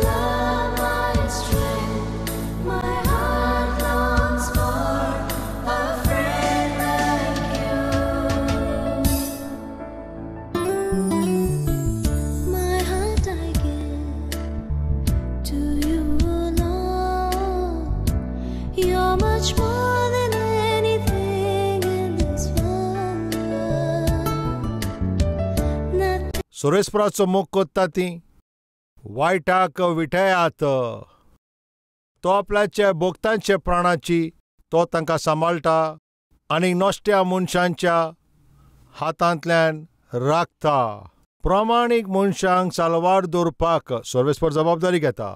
love, my strength. My heart longs for a friend like you. My heart I give to you, Lord. You're much more than anything in this world. Nothing. सोरेस्पराचो मोग कोत्ता ती वायटाक विठयात. तो आपल्याच्या भोक्तांच्या प्राणाची तो तांकां सांबाळटा आनी नश्ट्या मनशांच्या हातांतल्यान राखता. प्रमाणीक मनशांक साल्वार दवरपाक सर्वेस्पर जबाबदारी घेता.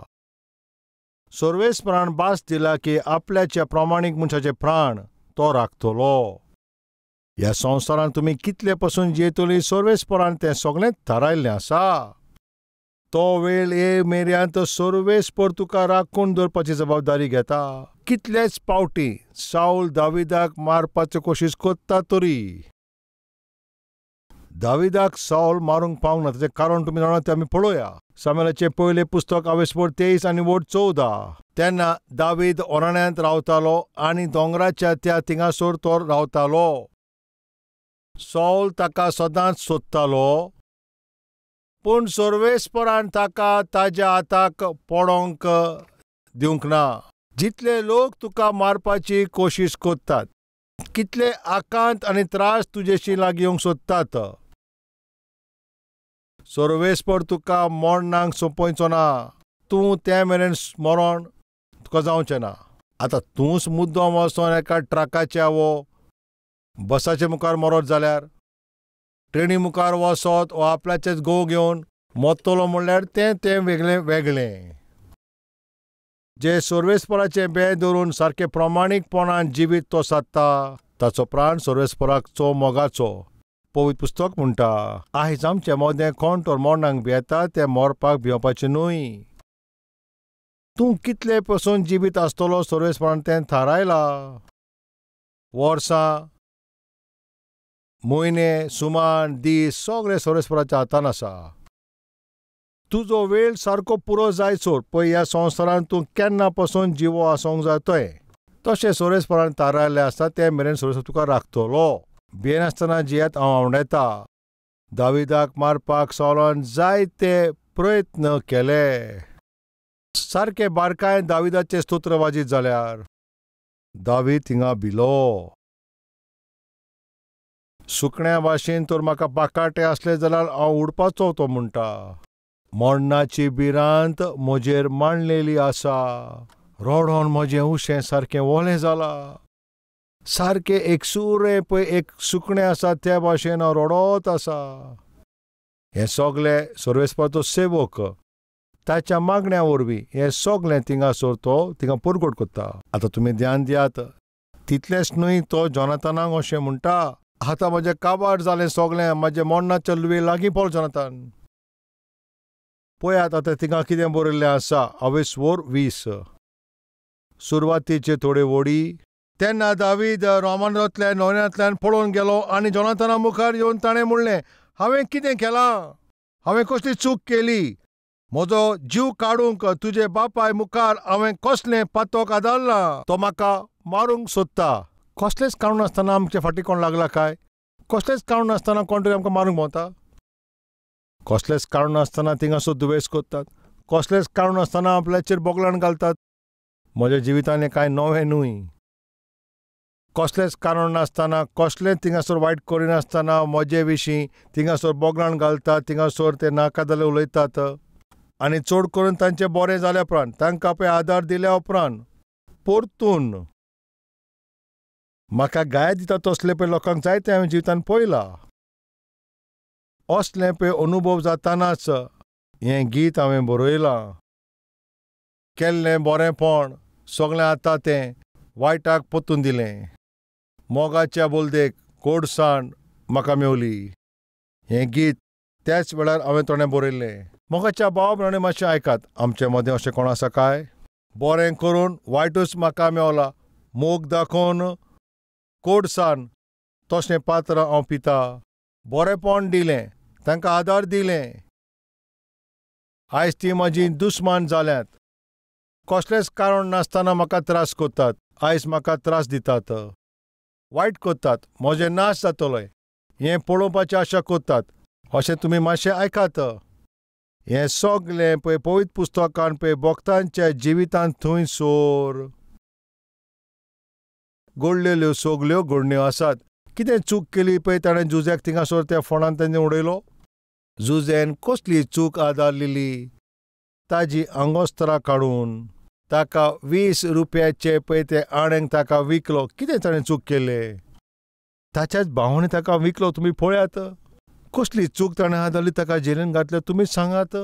सर्वेस्परान भास दिला की आपल्याच्या प्रमाणीक मनशाचे प्राण तो राखतलो. ह्या संवसारांत तुमी कितले पसून जियेतली सर्वेस्परान तें सगळें थारायल्लें आसा. तो वेळ ये मेरेन सर्वेस्पर तुका राखून दवरपाची जबाबदारी घेता. कितलेच पावटी सावल दाविदाक मारपाची कोशिश करता तरी दाविदाक सावल मारूंक पावंक ना. ताचें कारण तुमी जाणा तें आमी पळोवया. सामुएलाचें पयलें पुस्तक आवेस्पर 23 आनी वट 14. तेन्ना दावीद अरण्यांत रावतालो आनी दोंगराच्या त्या थिंगासर तो रावतालो. सावल ताका सदांच सोदतालो, पूण सर्वेस्परान ताका ताज्या हाताक पडोंक दिवंक ना. जितले लोक तुका मारपाची कोशिश करतात, कितले आकांत आनी त्रास तुजेशी लागीं येवंक सोदतात, सर्वेस्पर तुका मरणाक सोंपोवचो ना. तूं ते मेरेन मरण तुका जावचें ना. आतां तूंच मुद्दम वचोन एका ट्रकाच्या वो बसाचे मुखार मरत जाल्यार, ट्रेनी मुखार वचत वो आपल्याचेच घोव घेवन मरतलो म्हणल्यार तें तें वेगळें वेगळें. जे सर्वेस्पराचें बें धरून सारकें प्रमाणीकपणान जिवीत तो सादता ताचो प्राण सर्वेस्पराचो मोगाचो. पवित्र पुस्तक म्हणटा, आयज आमचे मदें कोण तर मरणाक भियेता तें मरपाक भियोवपाचें न्हय. तूं कितले पसून जिवीत आसतलो सर्वेस्परान तें थारायलां. वर्सां, म्हयने, सुमान, दीस सगळे सर्वेस्पराच्या हातान आसा. तुजो वेळ सारको पुरो जायसर पळय ह्या संवसारांत तूं केन्ना पसून जिवो आसूंक जाय तोय तशें सर्वेस्परान थारायल्लें आसता ते मेरेन सर्वेस्पर तुका राखतलो. भियेनासतना जियेत हांव आंवडेता. दाविदाक मारपाक सावलान जायते प्रयत्न केले. सारके बारकायेन दाविदाचें स्तोत्र वाजीत जाल्यार दावीद थिंगा भिलो. सुकण्या भाशेन तर म्हाका पाकाटे आसले जाल्यार हांव उडपाचो तो म्हणटा. मरणाची भिरांत म्हजेर मांडलेली आसा. रडोन म्हजें उशें सारकें ओलें जालां. सारकें एक सुरें पळय एक सुकणें आसा त्या भाशेन हांव रडत आसा. हें सगलें सर्वेस्पराचो सेवक ताच्या मागण्या वरवीं हें सगलें थिंगासर तो थिंगा परगट करता. आतां तुमी ध्यान दियात. तितलेंच न्हय, तो जोनाथानाक अशें म्हणटा, आतां म्हजें काबार जालें सगलें, म्हजें मरणाचो वेळ लागीं पावलो जोनाथान. पळयात आतां थिंगा कितें बरयल्लें आसा. आवेस्वर 20 सुरवातीचे थोडे वडी. तेन्ना दावीद रोमानांतल्यान नोन्यांतल्यान पळोवन गेलो आनी जोनाथाना मुखार येवन ताणें म्हणलें, हांवें कितें केलां? हांवें कसली चूक केली? म्हजो जीव काडूंक तुजे बापाय मुखार हांवें कसलें पातोक आदारलां? तो म्हाका मारूंक सोदता. कसलेंच कारण नासतना आमचे फाटीं कोण लागला काय? कसलेंच कारण नासतना कोण तरी आमकां मारूंक भोंवता? कसलेंच कारण नासतना थिंगासर दुयेंस करतात. कसलेंच कारण नासतना आपल्याचेर बोगलाण घालतात. म्हज्या जिवितान हें कांय नवें न्हय. कसलेंच कारण नासतना, कसलेंच थिंगासर वायट करिनासतना म्हजे विशीं थिंगासर बोगलाण घालतात, थिंगासर ते नाका जाल्यार उलयतात. आनी चड करून तांचें बरें जाल्या उपरांत, तांकां पळय आदार दिल्या उपरांत परतून म्हाका गाय दिता तसले पळय लोकांक जायते हांवें जिवितान पळयलां. असलें पळय अनुभव जातानाच हें गीत हांवें बरयलां. केल्लें बरेंपण सगळें आतां तें वायटाक परतून दिलें. मोगाच्या बोलदेक गोडसाण म्हाका मेवली. हें गीत त्याच वेळार हांवें तोणें बरयल्लें. मोगाच्या भाव भयणी मातशें आयकात. आमचे मदें अशें कोण आसा काय? बरें करून वायटूच म्हाका मेवला. मोग दाखोवन गोडसाण तशें पात्र हांव पिता. बरेंपण दिलें, तांकां आदार दिलें. आयज ती म्हजी दुस्मान जाल्यांत. कसलेंच कारण नासतना म्हाका त्रास करतात. आयज म्हाका त्रास दितात, वायट करतात, म्हजें नाश जातलो हें पळोवपाची आशा करतात. अशें तुमी मातशें आयकात. हें सगलें पळय पवित्र पुस्तकान पळय भक्तांच्या जिवितांत थंयसर घडलेल्यो सगल्यो घडण्यो आसात. कितें चूक केली पळय ताणें जुझ्याक थिंगासर त्या फोंडान तेणें उडयलो. जुझ्यान कसली चूक आदारलेली? ताजी आंगोस्त्रां काडून ताका 20 रुपयाचे पळय ते आणेक ताका विकलो. कितें ताणें चूक केलें? ताच्याच भावांनी ताका विकलो. तुमी पळयात कसली चूक ताणें आदारली, ताका जेलीन घातलें. तुमीच सांगात,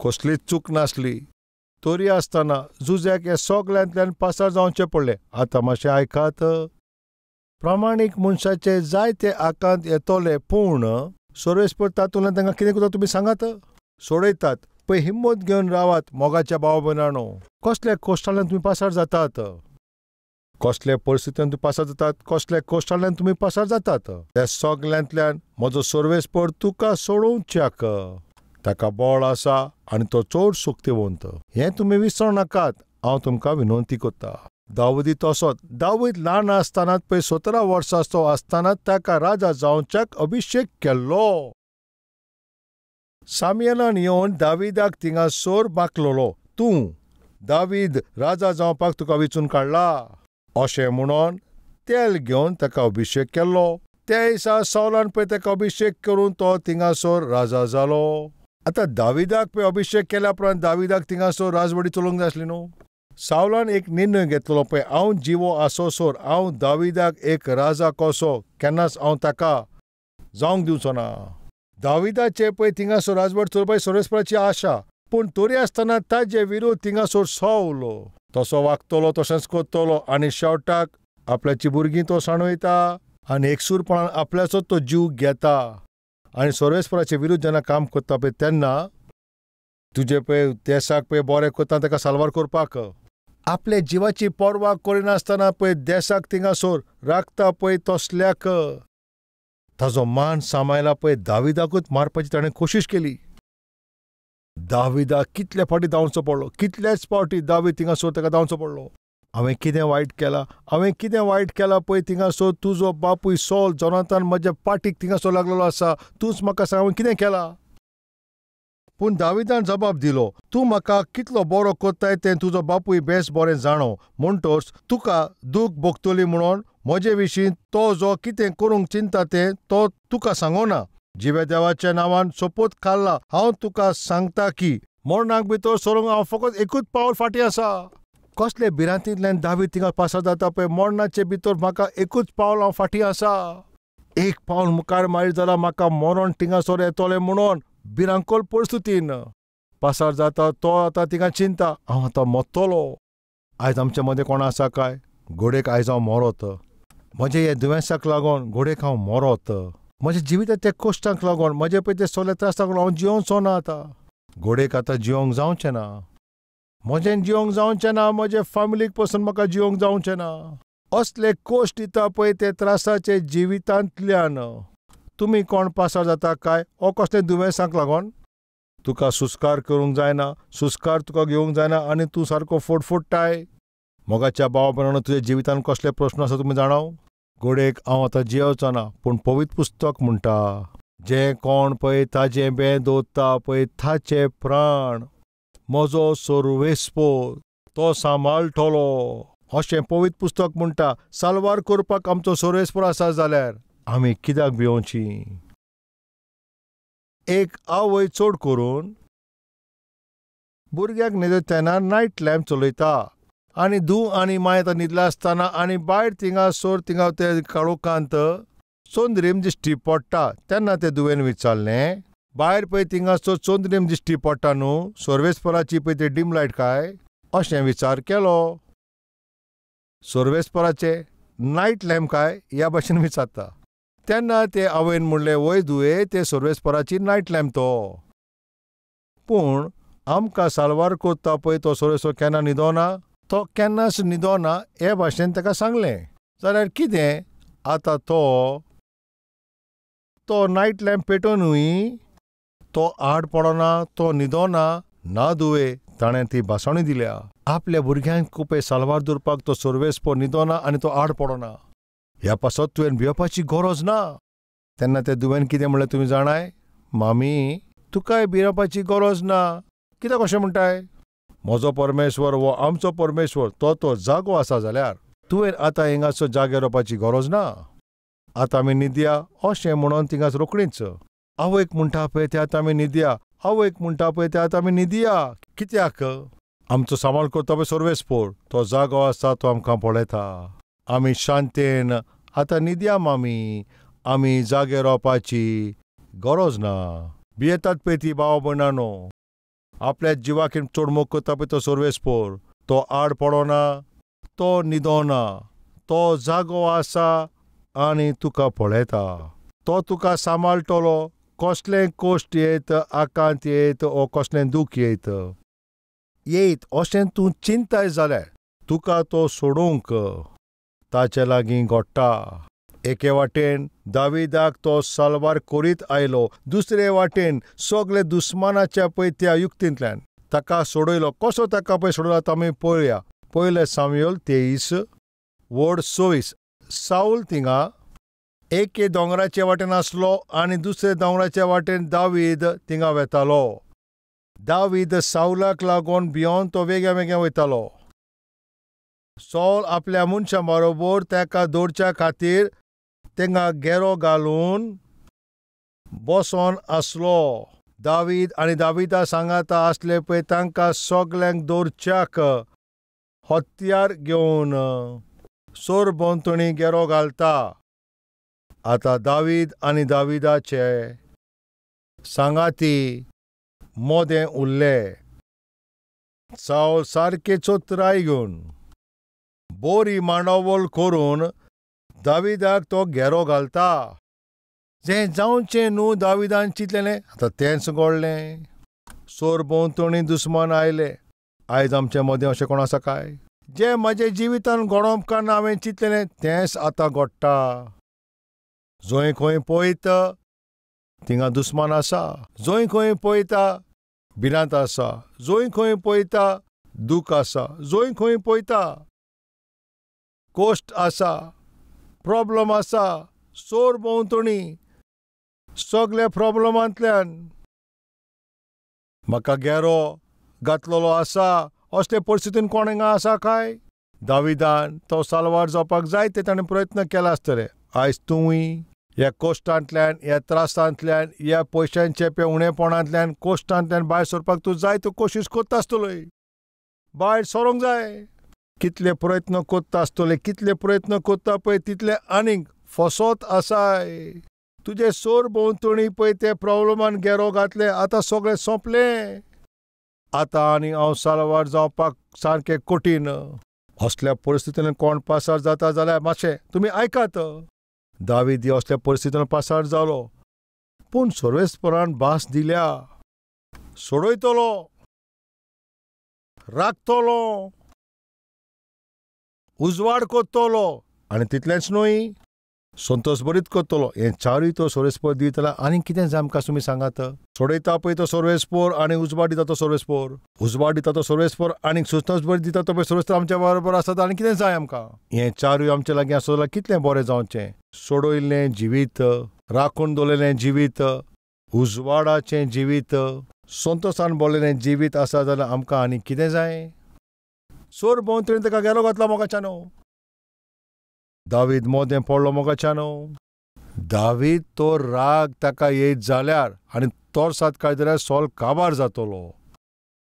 कसलीच चूक नासली तरी आसतना जुझ्याक ह्या सगल्यांतल्यान पासार जावचें पडलें. आतां मातशें आयकात. प्रामाणीक मनशाचे जायते आकांत येतले, पूण सर्वेस्पर तातूंतल्यान तांकां कितें करता तुमी सांगात, सोडयतात. पळय हिम्मत घेवन रावात मोगाच्या भाव भयणांनो. कसल्या कश्टांतल्यान तुमी पासार जातात, कसल्या परिस्थितीन तुमी पासार जातात, कसल्या कश्टांतल्यान तुमी पासार जातात, त्या सगल्यांतल्यान म्हजो सर्वेस्पर तुका सोडोवच्याक ताका बळ आसा आनी तो चड शक्तिवंत. हें तुमी विसरूं नाकात. हांव तुमकां विनंती करता. दावदी तसोच. दावीद ल्हान आसतनाच पळय 17 वर्सांचो आसतनाच ताका राजा जावच्याक अभिशेक केल्लो. सामियलान येवन दावीदाक थिंगासर बाकलोलो, तूं दावीद राजा जावपाक तुका वेंचून काडला अशें म्हणून तेल घेवन ताका अभिशेक केल्लो. त्या दिसा सौलान पळय ताका अभिशेक करून तो थिंगासर राजा जालो. आतां दावीदाक पळय अभिशेक केल्या उपरांत दावीदाक थिंगासर राजवडी चलोवंक जाय आसली न्हू. सावलान एक निर्णय घेतलो, पळय हांव जिवो आसोसर हांव दावीदाक एक राजा कसो केन्नाच हांव ताका जावंक दिवचो ना. दावीदाचे पळय थिंगासर राजवट चलोवपाची सर्वेस्पराची आशा, पूण तरी आसतना ताजे विरोध थिंगासर सवलो. तसो वागतलो तशेंच करतलो आनी शेवटाक आपल्याची भुरगीं तो सांडवयता आनी एकसूरपणान आपल्याचो तो जीव घेता. आनी सर्वेस्पराचे विरुद्ध जेन्ना काम करता पळय तेन्ना तुजे पळय देसाक पळय बरें करता ताका साल्वार करपाक आपल्या जिवाची पर्वा करिनासतना पळय देसाक थिंगासर राखता पळय तसल्याक ताजो मान सांबाळला पळय दावीदाकूच मारपाची ताणें कोशिश केली. दावीदाक कितले फावटी धांवचो पडलो, कितलेच फावटी दावीद थिंगासर ताका धांवचो पडलो. हांवें कितें वायट केलां, हांवें कितें वायट केलां पळय थिंगासर तुजो बापूय सौल जोनातान म्हज्या पाटीक थिंगासर लागलेलो आसा, तूंच म्हाका सांग हांवें कितें केलां. पूण दावीदान जबाब दिलो, तूं म्हाका कितलो बरो करताय तें तुजो बापूय बेस बरें जाणो, म्हणटोच तुका दूख भोगतली म्हणून म्हजे विशीं तो जो कितें करूंक चिंता तें तो तुका सांगोना. जिव्या देवाच्या नांवान सोपूत खाल्ला हांव तुका सांगता की मरणाक भितर सरूंक हांव फकत एकूच पावल फाटीं आसा. कसले भिरांतींतल्यान दावीद थिंगा पासार जाता पळय, मरणाचे भितर म्हाका एकूच पावल हांव फाटीं आसा. एक पावल मुखार मारीत जाल्यार म्हाका मरण थिंगासर येतलें म्हणून भिरांकूळ परिस्थितीन पासार जाता. तो आतां थिंगा चिंता, हांव आतां मरतलो. आयज आमच्या मदें कोण आसा काय? घोडेक आयज हांव मरत, म्हजे हे दुयेंसाक लागून घोडेक हांव मरत, म्हज्या जिविताच्या कश्टांक लागून, म्हजे पळय ते सगळे त्रास लागून हांव जियोवचो ना. आतां घोडेक आतां जियोंक जावचें ना, म्हजें जियोंक जावचें ना, म्हजे फामिलीक पसून म्हाका जियोंक जावचें ना. असले कश्ट दिता पळय ते त्रासाचे जिवितांतल्यान तुमी कोण पासार जाता काय? ओ कसले दुयेंसांक लागून तुका सुस्कार करूंक जायना, सुस्कार तुका घेवंक जायना आनी तूं सारको फोडफोडटाय. मोगाच्या भावा भयणांनो, तुज्या जिवितांत कसले प्रस्न आसा तुमी जाणाव? घोडेक हांव आतां जियोवचो ना, पूण पवित्र पुस्तक म्हणटा जें कोण पळय ताजें बें दवरता पळय ताचे प्राण म्हजो सर्वेस्पर तो सांबाळटलो अशें पवित्र पुस्तक म्हणटा. साल्वार करपाक आमचो सर्वेस्पर आसा जाल्यार आमी कित्याक भियोवची? एक आवय चड करून भुरग्याक न्हिदता तेन्ना नायट लॅम्प चलयता आनी धूव आनी माय आतां न्हिदला आसतना आनी भायर थिंगासर थिंगा ते काळोखांत चंद्रीम दिश्टी पडटा तेन्ना ते धुवेन विचारलें, भायर पळय थिंगासर चंद्रीम दिश्टी पडटा न्हू, सर्वेस्पराची पळय ते डीम लायट काय? अशें विचार केलो. सर्वेस्पराचे नायट लॅम्प काय ह्या भाशेन विचारता तेन्ना ते आवयन म्हणलें, वय धुवे, ते सर्वेस्पराची नायट लॅम्प तो. पूण आमकां साल्वार करता पळय तो सर्वेस्पर केन्ना न्हिदोना, तो केन्नाच न्हिदोना हे भाशेन ताका सांगलें. जाल्यार कितें आतां तो नायट लॅम्प पेटोवनूय तो आड पडना, तो न्हिदोना ना दुवे ताणें ती भासणी दिल्या. आपल्या भुरग्यांक कुपे साल्वार दवरपाक तो सर्वेस्पोर न्हिदोना आनी तो आड पडना. ह्या पासत तुवें भिवपाची गरज ना. तेन्ना त्या दुवेन कितें म्हणलें तुमी जाणाय? मामी, तुकाय भिवपाची गरज ना. कित्याक अशें म्हणटाय? म्हजो परमेश्वर वो आमचो परमेश्वर तो तो जागो आसा जाल्यार तुवें आतां हिंगासो जाग्यार रावपाची गरज ना. आतां आमी न्हिदया अशें म्हणून थिंगास रोखडीच आवयक म्हणटा पळय ते आतां आमी न्हिदया, आवयक म्हणटा पळय ते आतां आमी न्हिदया. कित्याक? आमचो सांबाळ करता पळय सर्वेस्पोर, तो जागो आसा, तो आमकां पळयता. आमी शांतेन आतां न्हिदया मामी, आमी जागे रावपाची गरज ना. भियेतात पळय ती भाव भयणांनो, आपल्या जिवाक चड मोग करता पळय तो सर्वेस्पोर, तो आड पडना, तो न्हिदोना, तो जागो आसा आनी तुका पळयता. तो तुका सांबाळटलो. कसलें कश्ट येत, आकांत येत ओ कसलें दूख येत येत अशें तूं चिंताय जाल्यार तुका तो सोडूंक ताचे लागीं घडटा. एके वाटेन दाविदाक तो साल्वार करीत आयलो, दुसरे वाटेन सगळे दुस्मानाच्या पळय त्या युक्तींतल्यान ताका सोडयलो. कसो ताका पळय सोडयलो आतां आमी पळोवया. पयलें सामुएल 23:26. साऊल थिंगा एके दोंगराचे वाटेन आसलो आनी दुसरे दोंगराचे वाटेन दावीद थिंगा वेतालो. दावीद साऊलाक लागून भियोन तो वेगळ्या वेगळ्या वयतालो. सौल आपल्या मनशां बरोबर ताका दवरच्या खातीर तेंगा घेरो घालून बसोन आसलो. दावीद आनी दाविदा सांगाता आसले पळय तांकां सगल्यांक दवरच्याक हत्यार घेवन सोर भोंवतणी घेरो घालता. आतां दावीद आनी दाविदाचे सांगाती मोदें उरले. सावल सारके चोत्राय घेवन बोरी मांडावळ करून दाविदाक तो घेरो घालता. जें जावचें न्हू दाविदान चिंतलेलें आतां तेंच घडलें. सोर भोंवतणी दुस्मान आयले. आयज आमचे मदें अशें कोण आसा काय? जें म्हज्या जिवितान घडोवंक ना हांवें चिंतलेलें तेंच आतां घडटा. जंय खंय पळयता थिंगा दुस्मान आसा, जंय खंय पळयता भिरांत आसा, जंय खंय पळयता दूख आसा, जंय खंय पळयता कश्ट आसा, प्रॉब्लम आसा. सोर भोंवतणी सगल्या प्रॉब्लमांतल्यान म्हाका घेरो घातलेलो आसा. असले परिस्थितीन कोण हिंगा आसा काय? दाविदान तो साल्वार जावपाक जाय ते ताणें प्रयत्न केला आसतले. आयज तुवूय ह्या कश्टांतल्यान, ह्या त्रासांतल्यान, ह्या पयशांच्या पे उणेपणांतल्यान, कश्टांतल्यान भायर सरपाक तूं जाय तो कोशिश करता आसतलोय. भायर सरोंक जाय. कितले प्रयत्न करता आसतले, कितले प्रयत्न करता पळय तितले आनीक फसत आसाय. तुजे सोर भोंवतणी पळय ते प्रॉब्लमान घेरो घातले, आतां सगळें सोंपलें. आतां आनी हांव साल्वार जावपाक सारकें कठीण. असल्या परिस्थितीन कोण पासार जाता जाल्यार मातशें तुमी आयकात. दावीद असल्या परिस्थितीन पासार जालो, पूण सर्वेस्परान भास दिल्या, सोडयतलो, राखतलो, उजवाड करतलो आनी तितलेंच न्हय संतोष बरीत करतलो. हें चारूय तो सर्वेस्पोर दितला. आनी कितें जाय आमकां तुमी सांगात? सोडयता पळय तो सर्वेस्पोर आनी उजवाड दिता तो सर्वेस्पोर, उजवाड दिता तो सर्वेस्पोर आनी संतोष बरीत दिता तो पळय सर्वेस्पोर आमच्या बरोबर आसता. आनी कितें जाय आमकां? हें चारूय आमच्या लागीं आसता जाल्यार कितलें बरें जावचें. सोडयल्लें जिवीत, राखून दवरलेलें जिवीत, उजवाडाचें जिवीत, संतोषान भरलेलें जिवीत आसा जाल्यार आमकां आनी कितें जाय? सोर भोंवतणी ताका गेलो घातला मोगाच्यानो. दावीद मोदें पडलो मोगाच्यानो. दावीद तो राग ताका येत जाल्यार आनी तोरसात काडत जाल्यार सॉल काबार जातलो.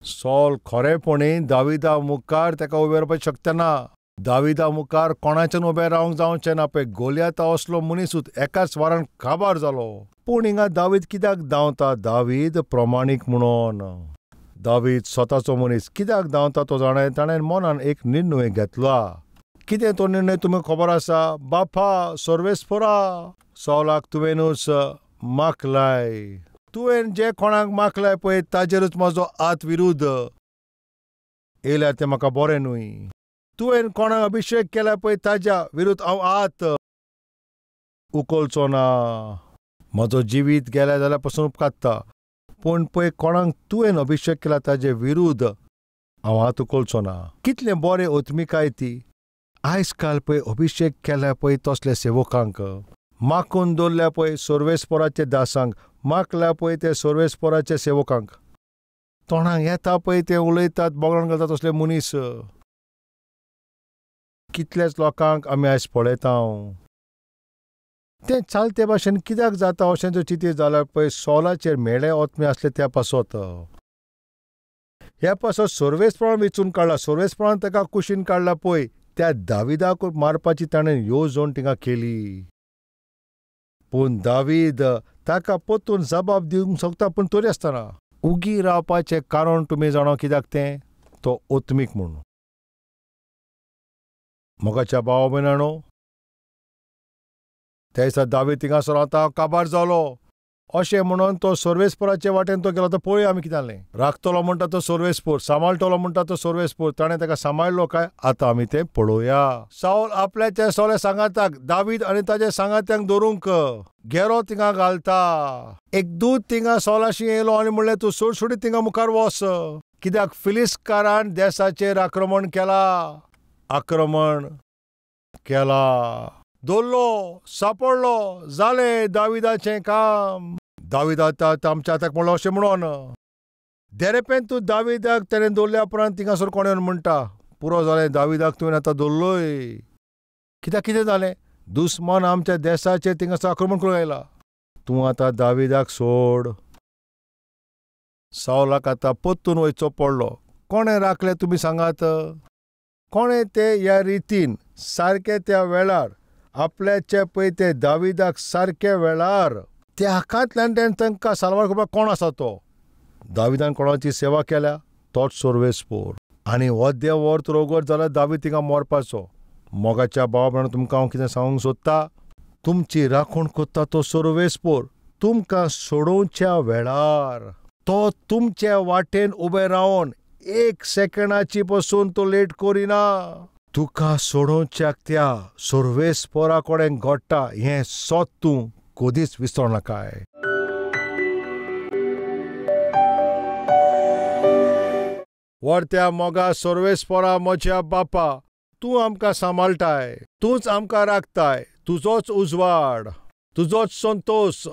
सॉल खरेपणी दाविदा मुखार ताका उबें रावपाक शकतना. दाविदा मुखार कोणाच्यान उबें रावंक जावचें ना. पळय गोलियाता असलो मनीसूच एकाच वारान काबार जालो. पूण हिंगा दावीद कित्याक धांवता? दावीद प्रमाणीक म्हणून. दावीद स्वताचो मनीस कित्याक धांवता तो जाणा. ताणें मनान एक निर्णय घेतला. कितें तो निर्णय तुमकां खबर आसा? बापा सर्वेस्पोरा, सॉलाक तुवेंनूच माखलाय. तुवें जे कोणाक माखलाय पळय ताजेरूच म्हजो आत विरुद्ध येयल्यार तें म्हाका बरें न्हय. तुवें कोणाक अभिशेक केला पळय ताज्या विरुद्ध हांव आत उखलचो ना. म्हजो जिवीत गेल्या जाल्यार पसून उपकारता. पूण पळय कोणाक तुवें अभिशेक केला ताजे विरुद्ध हांव हात उखलचो ना. कितलें बरें ओत्मिकाय ती. आयज काल पळय अभिशेक केल्या पळय तसले सेवकांक माखून दवरल्या पळय सर्वेस्पोराचे दासांक, माखल्या पळय ते सर्वेस्पोराचे सेवकांक. तोंडाक येता पळय ते उलयतात, बोगळान घालतात तसले मनीस. कितल्याच लोकांक आमी आयज पळयता. तें चालते भाशेन कित्याक जाता अशें जर चिंतीत जाल्यार पळय सोलाचेर मेळे ओतमे आसले त्या पासत, ह्या पासत सर्वेस्परान वेंचून काडला, सर्वेस्परान ताका कुशीन काडला पळय त्या दाविदाक मारपाची ताणें येवजण तिंगा केली. पूण दावीद ताका परतून जबाब दिवंक शकता, पूण तरी आसतना उगी रावपाचें कारण तुमी जाणा कित्याक तें? तो ओत्मीक म्हूण. मोगाच्या भाव भयणांनो, त्या दिसा दावीद थिंगासर आतां काबार जालो अशें म्हणून तो सर्वेस्पराचे वाटेन तो गेलो. तो पळोवया आमी कितें जालें. राखतलो म्हणटा तो सर्वेस्पोर, सांबाळटलो म्हणटा तो सर्वेस्पोर, ताणें ताका सांबाळ्ळो काय आतां आमी तें पळोवया. सावल आपल्याच्या सोल्या सांगाताक दावीद आनी ताच्या सांगात्यांक धरूंक घेरो थिंगा घालता. एक दूत थिंगा सोलाशी येयलो आनी म्हणलें तूं सुडसुडीत थिंगा मुखार वच, कित्याक फिलिस्कारान देसाचेर आक्रमण केला. आक्रमण केला, दवरलो, सापडलो, जालें दाविदाचें काम. दावीद आतां आमच्या हाताक म्हणलो अशें म्हणून देरेपेन तूं दाविदाक तेणें दवरल्या उपरांत थिंगासर कोण येवन म्हणटा पुरो जालें, दाविदाक तुवें आतां दवरलोय. कित्याक कितें जालें? दुस्मान आमच्या देसाचेर थिंगासर आक्रमण करूंक आयला, तूं आतां दाविदाक सोड. सावलाक आतां परतून वयचो पडलो. कोणें राखलें तुमी सांगात? कोणें ते ह्या रितीन सारकें त्या वेळार आपल्याचे पळय ते दाविदाक सारके वेळार त्या हाकांतल्यान तेणें तांकां साल्वार करपाक कोण आसा तो? दाविदान कोणाची सेवा केल्या? तोच सर्वेस्पोर. आनी अर्दें वर तर जाल्यार दावीद थिंगा मरपाचो. मोगाच्या भावा भयणांनो, तुमकां हांव कितें सांगूंक सोदता, तुमची राखण करता तो सर्वेस्पोर. तुमकां सोडोवच्या वेळार तो तुमचे वाटेन उबें रावन एक सेकंडाची पसून तो लेट करिना. तुका सोडोवच्याक त्या सर्वेस्पोरा कडेन घडटा हें सत तूं कदीच विसर नाकाय. व्हडत्या मोगा सर्वेस्पोरा म्हज्या बापा, तूं आमकां सांबाळटाय, तूंच आमकां राखताय. तुजोच उजवाड, तुजोच संतोश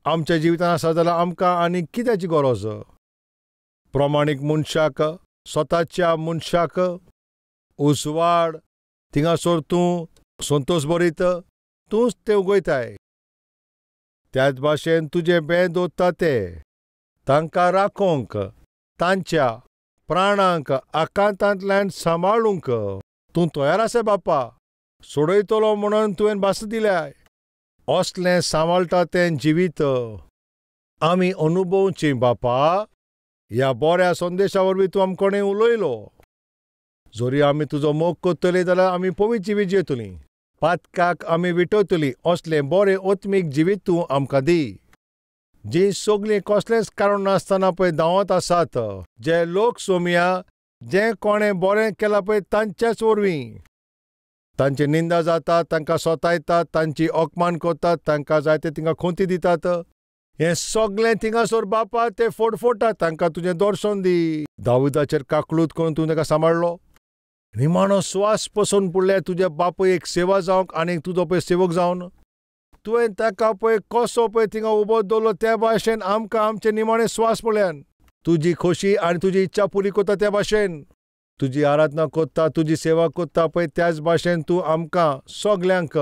आमच्या जिवितान आसा जाल्यार आमकां आनी कित्याची गरज? प्रमाणीक मनशाक, स्वताच्या मनशाक उजवाड थिंगासर तूं संतोश बरीत तूंच ते उगयताय. त्याच भाशेन तुजें बें दवरता ते तांकां राखोवंक, तांच्या प्राणांक आकांतांतल्यान सांबाळूंक तूं तयार आसा बापा. सोडयतलो म्हणून तुवें भास दिल्याय. असलें सांबाळटा तें जिवीत आमी अनुभवचीं बापा. ह्या बऱ्या संदेशा वरवीं तूं आमकोणें उलयलो. जरी आमी तुजो मोग करतली जाल्यार आमी पवित्र जिवीत जियेतलीं, पातकाक आमी विटयतलीं. असलें बरें ओत्मीक जिवीत तूं आमकां दी. जीं सगळीं कसलेंच कारण नासतना पळय धांवत आसात, जे लोक सोमया जें कोणें बरें केलां पळय तांचेच वरवीं तांची निंदा जाता, तांकां सोतायतात, तांची अपमान करतात, तांकां जायते तिंगा खोंती दितात. हें सगळें थिंगासर बापा ते फोडफोडटात. तांकां तुजें दर्शन दी. दाविदाचेर काकळूत करून तूं ताका सांबाळ्ळो. निमाणो स्वास पसून पडल्यार तुज्या बापूय एक सेवा जावंक आनी तुजो पळय सेवक जावन तुवें ताका पळय कसो पळय थिंगा उबो दवरलो त्या भाशेन आमकां आमचे निमाणे स्वास पळयान तुजी खोशी आनी तुजी इच्छा पुरी करता त्या भाशेन तुजी आराधना करता, तुजी सेवा करता पळय त्याच भाशेन तूं आमकां सगल्यांक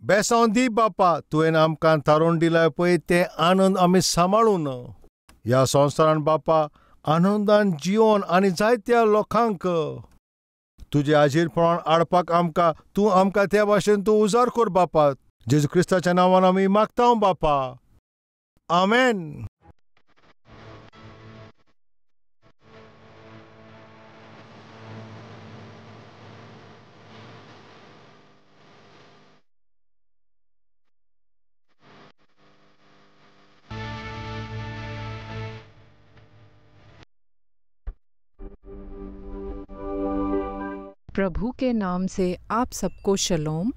बेसांव दी बापा. तुवें आमकां थारोवन दिलाय पळय ते आनंद आमी सांबाळून ह्या संवसारान बापा आनंदान जिवन आनी जायत्या लोकांक तुजें हाजीरपण हाडपाक आमकां तूं आमकां त्या भाशेन तूं उजार कर बापा. जेजू क्रिस्ताच्या नांवान आमी मागता बापा, आमेन. प्रभु के नाम से आप सबको शलोम।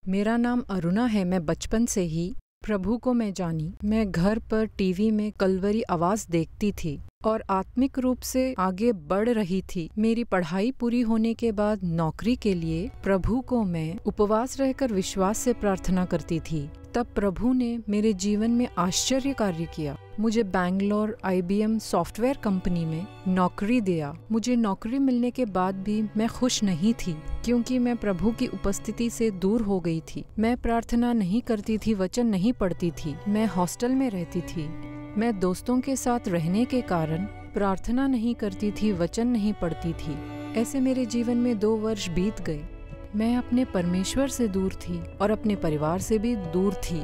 मेरा नाम अरुणा है। मैं बचपन से ही प्रभु को मैं जानी। मैं घर पर टीवी में कलवरी आवाज़ देखती थी और आत्मिक रूप से आगे बढ़ रही थी। मेरी पढ़ाई पूरी होने के बाद नौकरी के लिए प्रभु को मैं उपवास रहकर विश्वास से प्रार्थना करती थी। तब प्रभु ने मेरे जीवन में आश्चर्य कार्य किया। मुझे बैंगलोर IBM software company में नौकरी दिया। मुझे नौकरी मिलने के बाद भी मैं खुश नहीं थी, क्योंकि मैं प्रभु की उपस्थिति से दूर हो गई थी। मैं प्रार्थना नहीं करती थी, वचन नहीं पढ़ती थी। मैं हॉस्टल में रहती थी। मैं दोस्तों के साथ रहने के कारण प्रार्थना नहीं करती थी, वचन नहीं पढ़ती थी। ऐसे मेरे जीवन में 2 वर्ष बीत गए। मैं अपने परमेश्वर से दूर थी और अपने परिवार से भी दूर थी।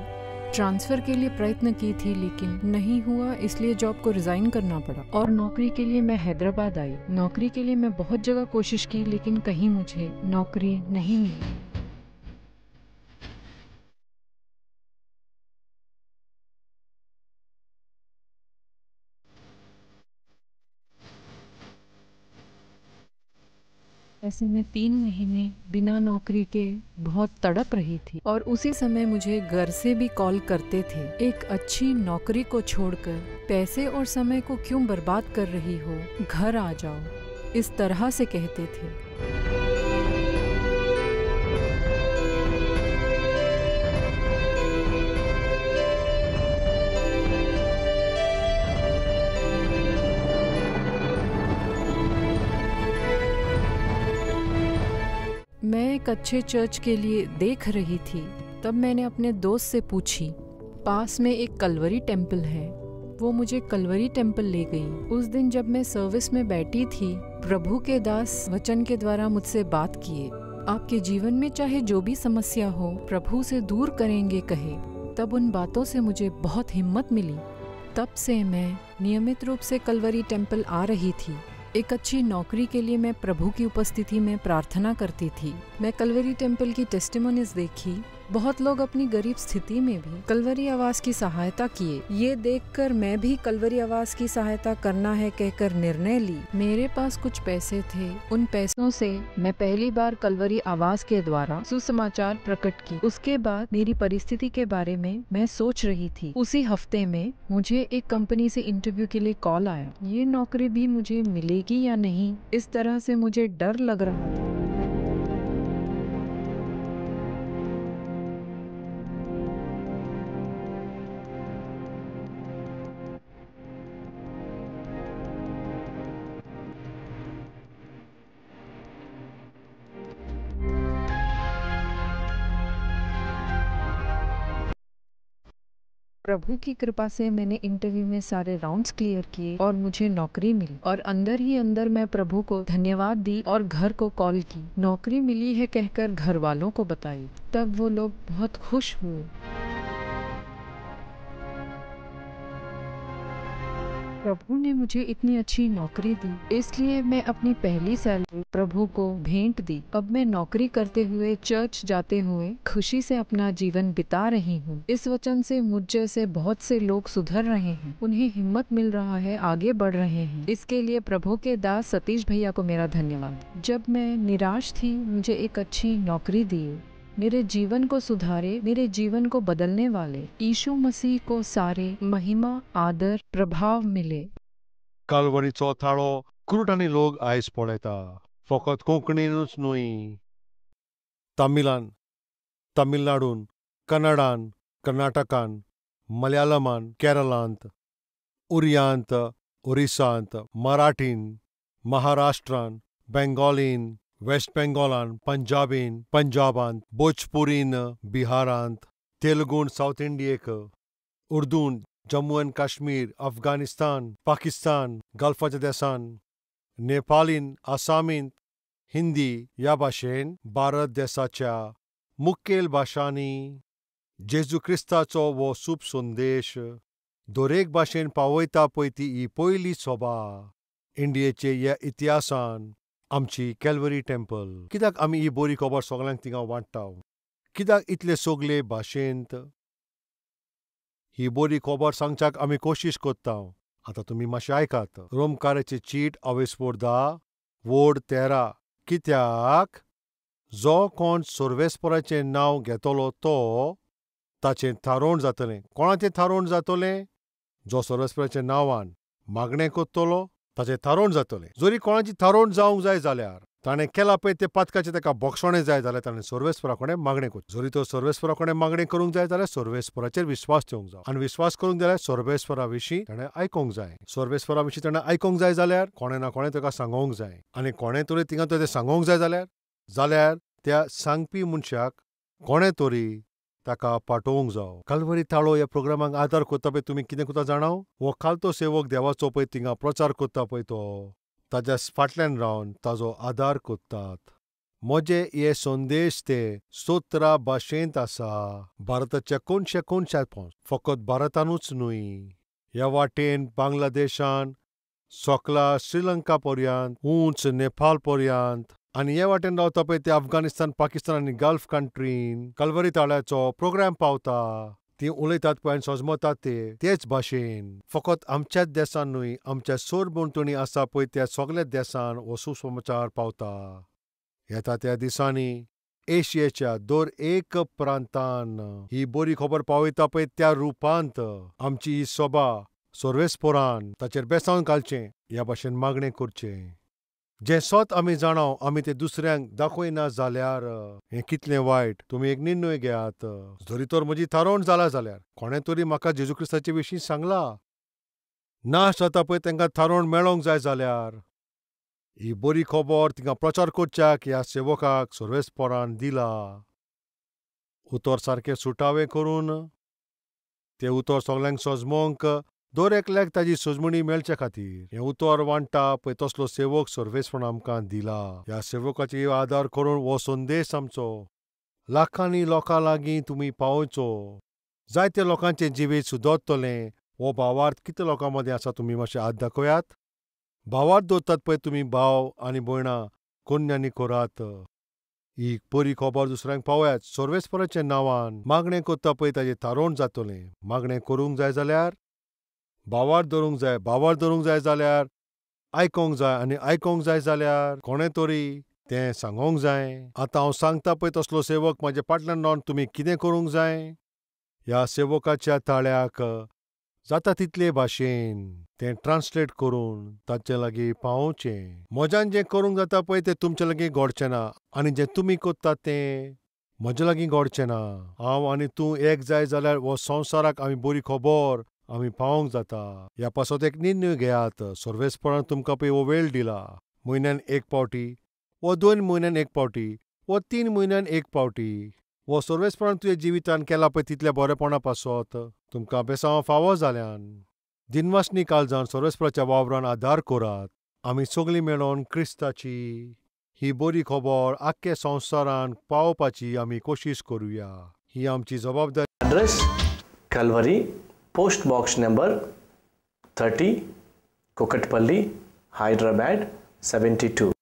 ट्रांसफ़र के लिए प्रयत्न की थी लेकिन नहीं हुआ, इसलिए जॉब को रिज़ाइन करना पड़ा और नौकरी के लिए मैं हैदराबाद आई। नौकरी के लिए मैं बहुत जगह कोशिश की लेकिन कहीं मुझे नौकरी नहीं मिली। ऐसे में 3 महीने बिना नौकरी के बहुत तड़प रही थी और उसी समय मुझे घर से भी कॉल करते थे, एक अच्छी नौकरी को छोड़कर पैसे और समय को क्यों बर्बाद कर रही हो, घर आ जाओ, इस तरह से कहते थे। मैं एक अच्छे चर्च के लिए देख रही थी। तब मैंने अपने दोस्त से पूछी, पास में एक कलवरी टेम्पल है। वो मुझे कलवरी टेम्पल ले गई। उस दिन जब मैं सर्विस में बैठी थी, प्रभु के दास वचन के द्वारा मुझसे बात किए, आपके जीवन में चाहे जो भी समस्या हो प्रभु से दूर करेंगे कहे। तब उन बातों से मुझे बहुत हिम्मत मिली। तब से मैं नियमित रूप से कलवरी टेम्पल आ रही थी। एक अच्छी नौकरी के लिए मैं प्रभु की उपस्थिति में प्रार्थना करती थी। मैं कलवरी टेम्पल की टेस्टिमोनीज देखी। बहुत लोग अपनी गरीब स्थिति में भी कलवरी आवाज़ की सहायता किए। ये देखकर मैं भी कलवरी आवाज़ की सहायता करना है कहकर निर्णय ली। मेरे पास कुछ पैसे थे, उन पैसों से मैं पहली बार कलवरी आवाज़ के द्वारा सुसमाचार प्रकट की। उसके बाद मेरी परिस्थिति के बारे में मैं सोच रही थी। उसी हफ्ते में मुझे एक कंपनी से इंटरव्यू के लिए कॉल आया। ये नौकरी भी मुझे मिलेगी या नहीं, इस तरह से मुझे डर लग रहा था। प्रभु की कृपा से मैंने इंटरव्यू में सारे राउंड्स क्लियर किए और मुझे नौकरी मिली। और अंदर ही अंदर मैं प्रभु को धन्यवाद दी और घर को कॉल की। नौकरी मिली है कहकर घर वालों को बताई। तब वो लोग बहुत खुश हुए। प्रभु ने मुझे इतनी अच्छी नौकरी दी, इसलिए मैं अपनी पहली सैलरी प्रभु को भेंट दी। अब मैं नौकरी करते हुए, चर्च जाते हुए खुशी से अपना जीवन बिता रही हूँ। इस वचन से मुझ जैसे बहुत से लोग सुधर रहे हैं, उन्हें हिम्मत मिल रहा है, आगे बढ़ रहे हैं। इसके लिए प्रभु के दास सतीश भैया को मेरा धन्यवाद। जब मैं निराश थी, मुझे एक अच्छी नौकरी दी, मेरे जीवन को सुधारे, मेरे जीवन को बदलने वाले यीशु मसीह को सारे महिमा, आदर, प्रभाव मिले। कालवरीचो थाळो कुरुटांनी लोक आयज पळयता, फकत कोंकणीनूच न्हय, तमिलान, तमिळनाडून, कन्नडान, कर्नाटकान, मलयालमान, केरलांत, उरियांत, ओरिसांत, मराठीन, महाराष्ट्रान, बेंगॉलीन, वेस्ट बेंगॉलान, पंजाबीन, पंजाबांत, भोजपुरीन, बिहारांत, तेलुगून सावथ इंडियेक, उर्दून जम्मू एंड काश्मीर, अफगाणिस्तान, पाकिस्तान, गल्फाच्या देसान, नेपालीन, आसामीन, हिंदी ह्या भाशेन भारत देसाच्या मुखेल भाशांनी जेजू क्रिस्ताचो हो सूप संदेश दरेक भाशेन पावयता पळय ती ही पयली सभा इंडियेचे ह्या इतिहासान आमची कॅलवरी टेम्पल. कित्याक आमी ही बरी खबर सगळ्यांक थिंगा वांट्टा? कित्याक इतले सगळे भाशेंत ही बरी खबर सांगच्याक आमी कोशिश करता? आतां तुमी मातशें आयकात. रोमकाराची चीट अवेस्पोर 10 वोड 13. कित्याक जो कोण सर्वेस्पराचें नांव घेतलो तो ताचें थारोवण जातलें. कोणाचें थारोवण जातलें? जो सर्वेस्पराच्या नांवान मागणें करतलो ताचें थारोवण जातलें. जरी कोणाची थारोवण जावंक जाय जाल्यार ताणें केलां पळय तें पातकाचें ताका बोगसणें जाय जाल्यार ताणें सर्वेस्परा कडेन मागणें करचें. जरी तो सर्वेस्परा कडेन मागणें करूंक जाय जाल्यार सर्वेस्पराचेर विस्वास ठेवंक जाय आनी विस्वास करूंक जाल्यार सर्वेस्परा विशीं ताणें आयकूंक जाय. सर्वेस्परा विशीं ताणें आयकूंक जाय जाल्यार कोणें ना कोणें ताका सांगोंक जाय आनी कोणें तरी थिंगा तें सांगोंक जाय जाल्यार त्या सांगपी मनशाक कोणें तरी ताका पाठोवंक जावो. कालवरी ताळो ह्या प्रोग्रामाक आदार करता पळय तुमी कितें करता जाणाव? हो खालतो सेवक देवाचो पळय थिंगा प्रचार करता पळय तो ताज्या फाटल्यान रावन ताजो आदार करतात. म्हजे हे संदेश ते 17 भाशेंत आसा. भारताच्या कोनशा कोनशात पावस, फकत भारतानूच न्हय, ह्या वाटेन बांगलादेशान सकला श्रीलंका पर्यंत, उंच नेपाळ पर्यंत आनी हे वाटेन रावता पळय ते अफगाणिस्तान, पाकिस्तान आनी गल्फ कंट्रीन कलवरी ताळ्याचो प्रोग्राम पावता. ती उलयतात पळय आनी सजमतात ते तेच भाशेन. फकत आमच्याच देसान न्हय, आमच्या सरभोंवतणी आसा पळय त्या सगळ्या देसान हो सुसमाचार पावता. येता त्या दिसांनी एशियेच्या दर एक प्रांतान ही बरी खबर पावयता पळय त्या रुपांत आमची ही सभा सर्वेस्परान ताचेर बेसावन घालचें ह्या भाशेन मागणें करचें. जें सत आमी जाणाव आमी तें दुसऱ्यांक दाखयना जाल्यार हें कितलें वायट. तुमी एक निर्णय घेयात. जरी तर म्हजी थारोवण जाला जाल्यार कोणें तरी म्हाका जेजू क्रिस्ताचे विशीं सांगलां नाश जाता पळय तांकां थारोवण मेळोंक जाय जाल्यार ही बरी खबर तिंगा प्रचार करच्याक ह्या सेवकाक सर्वेस्परान दिला. उतर सारकें सुटावें करून तें उतर सगल्यांक सजमोंक दर एकल्याक ताजी सजमणी मेळचे खातीर हें उतर वांट्टा पळय तसलो सेवक सर्वेस्परान आमकां दिला. ह्या सेवकाची आदार करून हो संदेश आमचो लाखांनी लोकां लागीं तुमी पावोवचो. जायते लोकांचें जिवीत सुदरतलें. हो भावार्थ कितले लोकां मदीं आसा तुमी मातशें हात दाखयात. भावार्थ दवरतात पळय तुमी भाव आनी भयणां कोन्यांनी करात. ही बरी खबर दुसऱ्यांक पावयात. सर्वेस्पराच्या नांवान मागणें करता पळय ताजें थारोवण जातलें. मागणें करूंक जाय जाल्यार भावार्थ धरूंक जाय. भावार्थ धरूंक जाय जाल्यार आयकोंक जाय आनी आयकोंक जाय जाल्यार कोणें तरी तें सांगोंक जाय. आतां हांव सांगता पळय तसलो सेवक म्हाज्या फाटल्यान रावन तुमी कितें करूंक जाय. ह्या सेवकाच्या ताळ्याक जाता तितले भाशेन तें ट्रान्सलेट करून ताचे लागीं पावोवचें. म्हज्यान जें करूंक जाता पळय तें तुमचे लागीं घडचें ना आनी जें तुमी करतात तें म्हज्या लागीं घडचें ना. हांव आनी तूं एक जाय जाल्यार हो संवसाराक आमी बरी खबर आमी पावोवंक जाता. ह्या पासत एक निर्णय घेयात. सर्वेस्परान तुमकां पळय हो वेळ दिला. म्हयन्यान एक पावटी वा 2 म्हयन्यान एक पावटी वा 3 म्हयन्यान एक पावटी हो सर्वेस्परान तुज्या जिवितान केला पळय तितल्या बरेपणा पासत तुमकां बेसांव फावो जाल्यान दिनवासनी काळजान सर्वेस्पराच्या वावरान आदार करात. आमी सगळीं मेळोन क्रिस्ताची ही बरी खबर आख्खे संवसारान पावोवपाची आमी कोशिश करुया. ही आमची जबाबदारी. Address Calvary, post box number 30, Kukatpally, Hyderabad 72.